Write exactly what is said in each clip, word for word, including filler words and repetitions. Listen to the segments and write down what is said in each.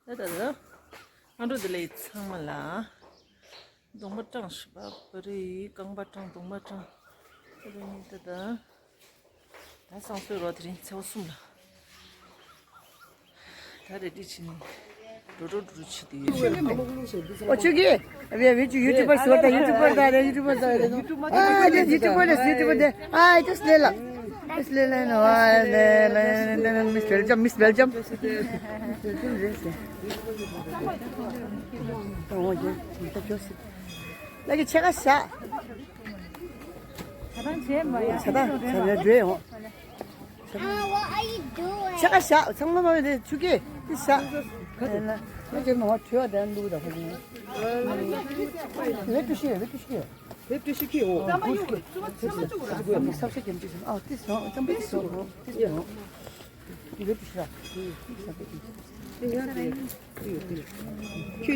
ད་ད་ད། སྔ་དྲོ་བདེ་ལེགས་ཚང་མ་ལ། གདོང་པ་སྐྲངས་ཤི་བ་པ་རེད། རྐང་པ་སྐྲངས། གདོང་པ་སྐྲངས། ད་ད་ནི་ད་ད། ད་སང་སོས་རོ་དེ་རིང་ཚེའོ་གསུམ་ལ། ད་རེ་ཏི་ཆི་ནི་འགྲོ་འགྲོ་འགྲོ་འགྲོ་བྱེད་དུ་ཡོད་ཤག་ཨོ་ཆུ་གི། ཨ་བེ་བེ་ཆུ་ཡུ་ཊུ་བར་ཟེར་བ་དང་ཡུ་ཊུ་བར་ཟེར་བ་དང་ཡུ་ཊུ་བར་ཟེར་བ་དང་ཨ་ཡུ་ཊུ་བར་ཟེར་ཡུ་ཊུ་བར་དེ་ཨ་ཨི་ཏི་སི་ལེ་ལ། ཏི་སི་ལེ་ལ་ནོ་ཨ་ལེ་ལེ་ལེ་མིས་བེལ་ཇམ། མིས་བེལ་ཇམ། བེལ་ཇམ་རེད་ཟེར། ད་འོ་ཡེ་ད་ཅོ་སི་ལ་གི་ཆེ་ག་ཤ། ཆ་ད་ཆེ་མ་ཡ་ཆ་ད་ཆ་ད་འདྲེ་འོ། ཆ་ག་ཤ་ཚང་མ་མ་བེ་ཆུ་གི་ཏི་ཤ། ཁ་ཏི་ན་ཁ་ཏི་ན་བ་ཆུ་བ་དན་ལུག་ད་ཁ་ཏི་ན། བེ་ཏུ་ཤི་བེ་ཏུ་ཤི། བེ་ཏུ་ཤི་ཁི་འོ། ས་མ་ཡུ་གི་ས་མ་ཅུ་ར། ས་མ་ས་མ་ཅུ་ར། ཨ་ཏི་སོ་ཙམ་པ་ཏི་སོ་ཏི་སོ། བེ་ཏུ་ཤི་ར། ཏི་ཡ་རེ།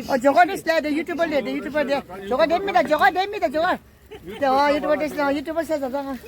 ཨ་ཇོ་ག་དེ་སླེ་དེ་ཡུ་ཊུ་བར་ལེ་དེ་ཡུ་ཊུ་བར་དེ་ཇོ་ག་དེ་མི་ད་ཇོ་ག་དེ་མི་ད་ཇོ་ག་དེ་ཨ་ཡུ་ཊུ་བར་དེ་སླེ་ཡུ་ཊུ་བར་ས་ད་ད།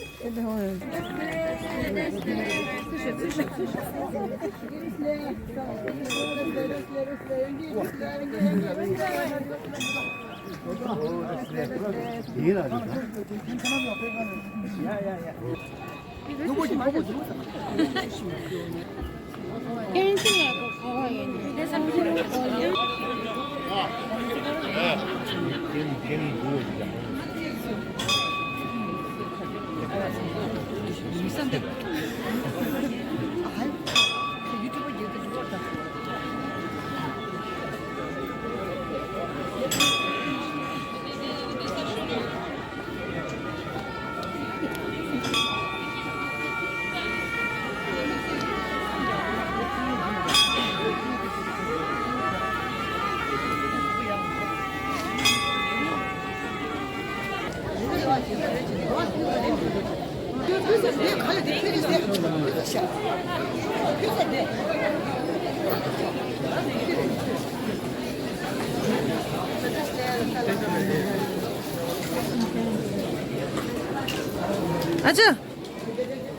ཨ་ཅག་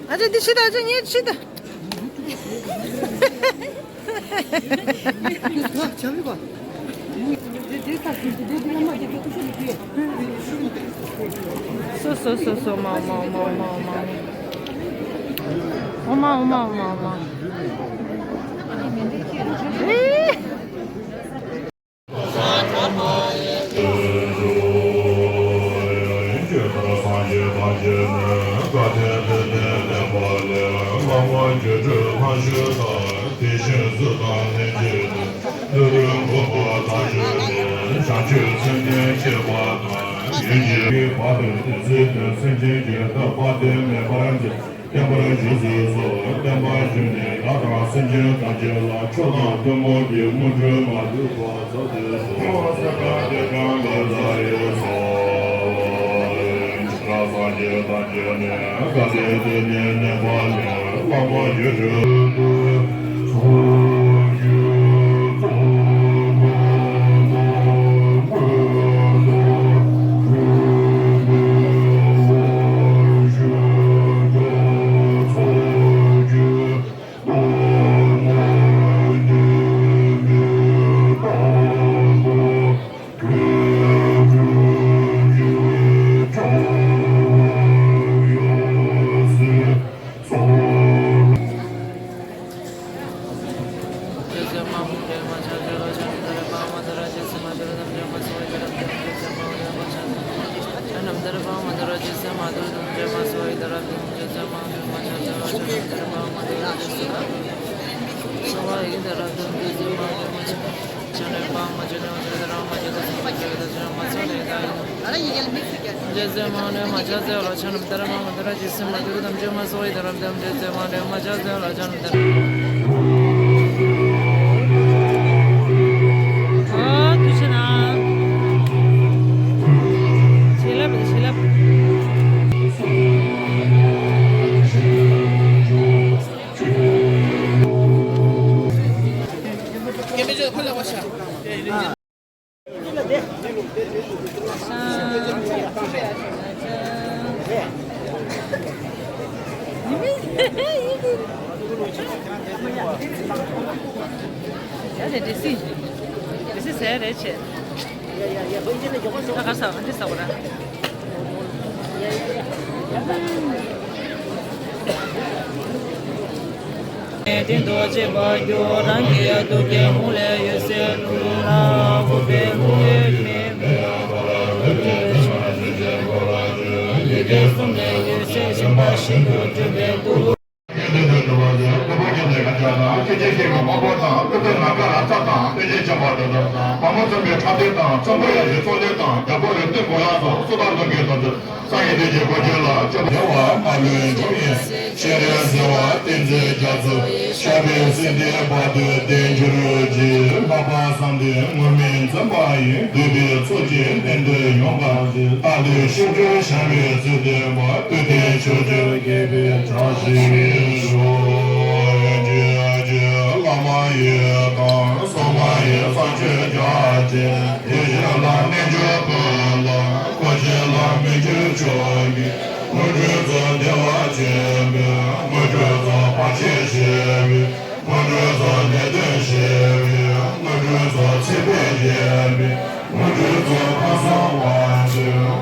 ཨ་ཅག་འདི་ཤི་ད། ཨ་ཅག་ངས་ཤི་ད། སོ་སོ་སོ་སོ། མ་མ་མ་མ་མ། ཨོ་མ་ཨོ་མ་ཨོ་མ་ཨོ་མ། ཨེ། བསྟན་པ་བཞི་སོ། བསྟན་པ་བཞི་ནི་བདག་དང་སེམས་ཅན་ཐམས་ཅད་ལ་ཆོས་དང་ཐུན་མོང་གི་དངོས་གྲུབ་མ་ཐོབ་པ་ཚོགས་ཏེ་སོ། ས་ག་ཏེ་གང་ག་ས་ཡོད་སོ། ཆོས་སངས་རྒྱས་ཐམས་ཅད་ནི་ག་ཏེ་ཏེ་ནི་གནས་པ་ནི་བསླབ་པ་བརྒྱད་ཁྲི། ནས་འདྲེ་སྲིན། འདྲེ་སྲིན་ཟས་རེད་བྱས། ད་ག་ས་འདི་ཟ་བ་ར། དེ་རྡོ་རྗེ་འབར་གྱུར་རང་གི་ཐུགས་ཀའི་ཧཱུྃ་ལས་འོད་ཟེར་འཕྲོས་ལ། འཁོར་བའི་ཀློང་ལས་མི་འོད་ཟེར་འཕྲོས་པའི་ཕྱོགས་བཅུ་ཡི་གེ་གསུམ་ལས་འོད་ཟེར་སྦྱིན་པ་བཞིན་དུ་སྤྲུལ་པའི་སྐུ། ཤེས་རབ་ཟེར་བ་ཏིང་འཛིན་རྒྱ་མཚོ། ཤར་པའི་སེང་ལྡེང་བར་དུ་བརྟན་གྱུར་ཅིག། ལྷག་པར་བསམ་གཏན་ངུར་སྨྲིག་འཛིན་པ་ཡི། འདུས་པའི་ཚོགས་ཀྱིས་ལྷན་དུ་ཡོངས་དག་ཅིག། ལྟ་ལུས་ཤེས་འགྲོས་སྦྱང་བའི་ཚུལ་སྟོན་པ། ཏུཏྟཱ་ཕྱོགས་བཅུར་རྒྱས་པའི་གྲགས་ཤིག་ཤོག། རྗེ་བླ་མ་ཡི་དམ། སོགས་པ་ཡི་བསང་མཆོད་རྒྱ་ཆེ། དེ་བཞིན་ལ་རྣལ་འབྱོར་ཀུན་ལ། འཁོར་བཅས་ལ་མི་འགྱུར་མཆོག་གི། དངོས་གྲུབ་སྩོལ། བདེ་བ་ཆེན་པོའི་དངོས་གྲུབ་སྩོལ། བར་ཆད་ཞི་བའི་དངོས་གྲུབ་སྩོལ། ནད་གདོན་ཞི་བའི་དངོས་གྲུབ་སྩོལ། ཚེ་འཕེལ་རྒྱས་པའི་དངོས་གྲུབ་སྩོལ། ཕ་སངས་དབང་པོའི་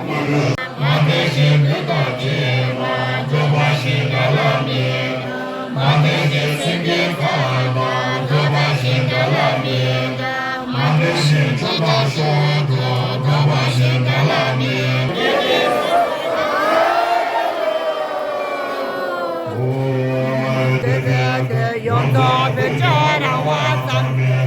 དངོས་གྲུབ། མ་འདྲེས་ཤིང་ལུས་དང་དྲི་མ་འཇོམས་པ་ཞིག་འདྲ་ལ་མེད། མ་འདྲེས་ཤིང་སེང་གེ་ཁ་དོག་འཇོམས་པ་ཞིག་འདྲ་ལ་མེད། མ་འདྲེས་ཤིང་ཆུ་དང་གཤོག་སྒྲོ་འཇོམས་པ་ཞིག་འདྲ་ལ་མེད། ཡོངས་རྫོགས་བོད་ཆོས་རང་དབང་བསམ་པའི།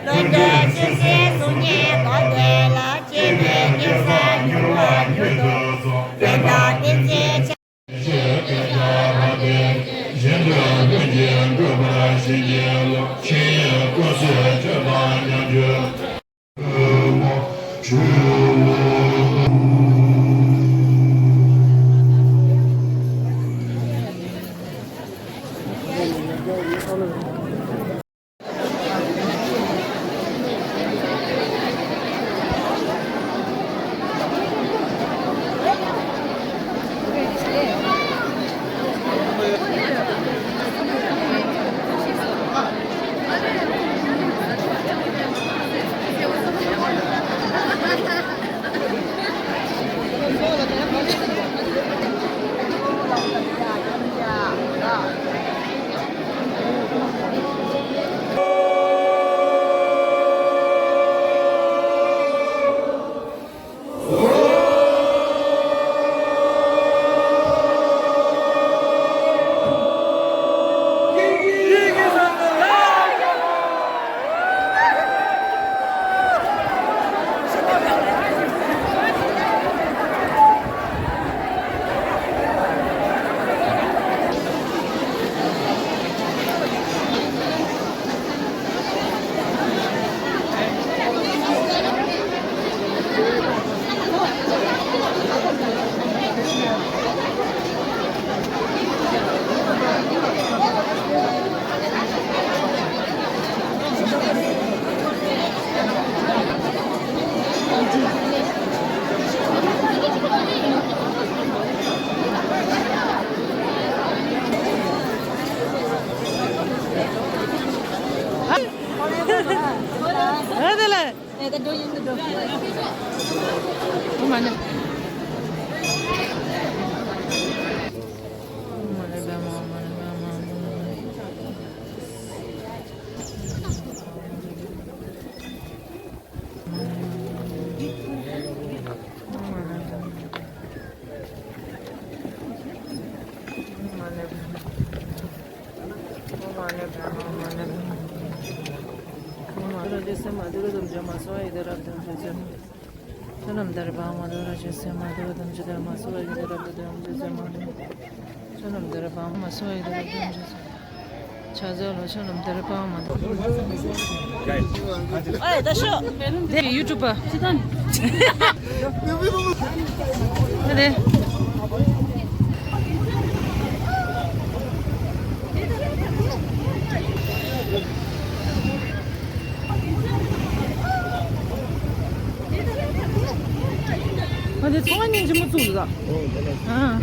བློ་གྲོས་ཆོས་སྲིད་གསུམ་གཉིས་ཐོབ་པ་ལ། སྐྱེ་བའི་སྐྱེ་ས་མྱུར་བ་མྱུར་དུ་སོང་། དེ་དག་བསྟན་འཛིན་ཆེ། ཞེས་སྐད་ཆ་རབ་སྟེ། གཞན་དོན་ལྷུན་གྱིས་འགྲུབ་པར་བྱིན་གྱིས་རློབས། ཆོས་དབྱིངས་སྐུ་གསོལ་མཆོད་དང་ཉམས་བཅོས། ཨ་དེ་ལ། ཨེ་ད་འགྲོ་ཡིན་འགྲོ། ཨོ་མ་ཎི། ཨེ་ད་ཤོ། དེ་ཡུ་ཊུབ་པ། ཨ་དེ། ཨ་དེ་ཚོང་ཉིན་ཅི་མོ་བཙུགས་ཟ། ཨ།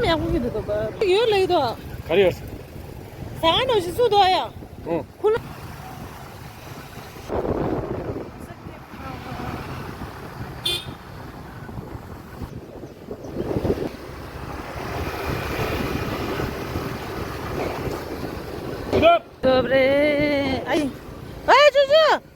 ཡག་པོ་གི་འདུག་ག་ཡོད་ལེ་དོ། ག་རེ་ཡོད། ཟ་ཁང་ནང་ཞིག་བཙུགས་འདུག་ཡ། ཨོ། ཁུ་ལ། སྟོབས་རེད། ཨའི། ཨའི་ཅུ་ཅུ།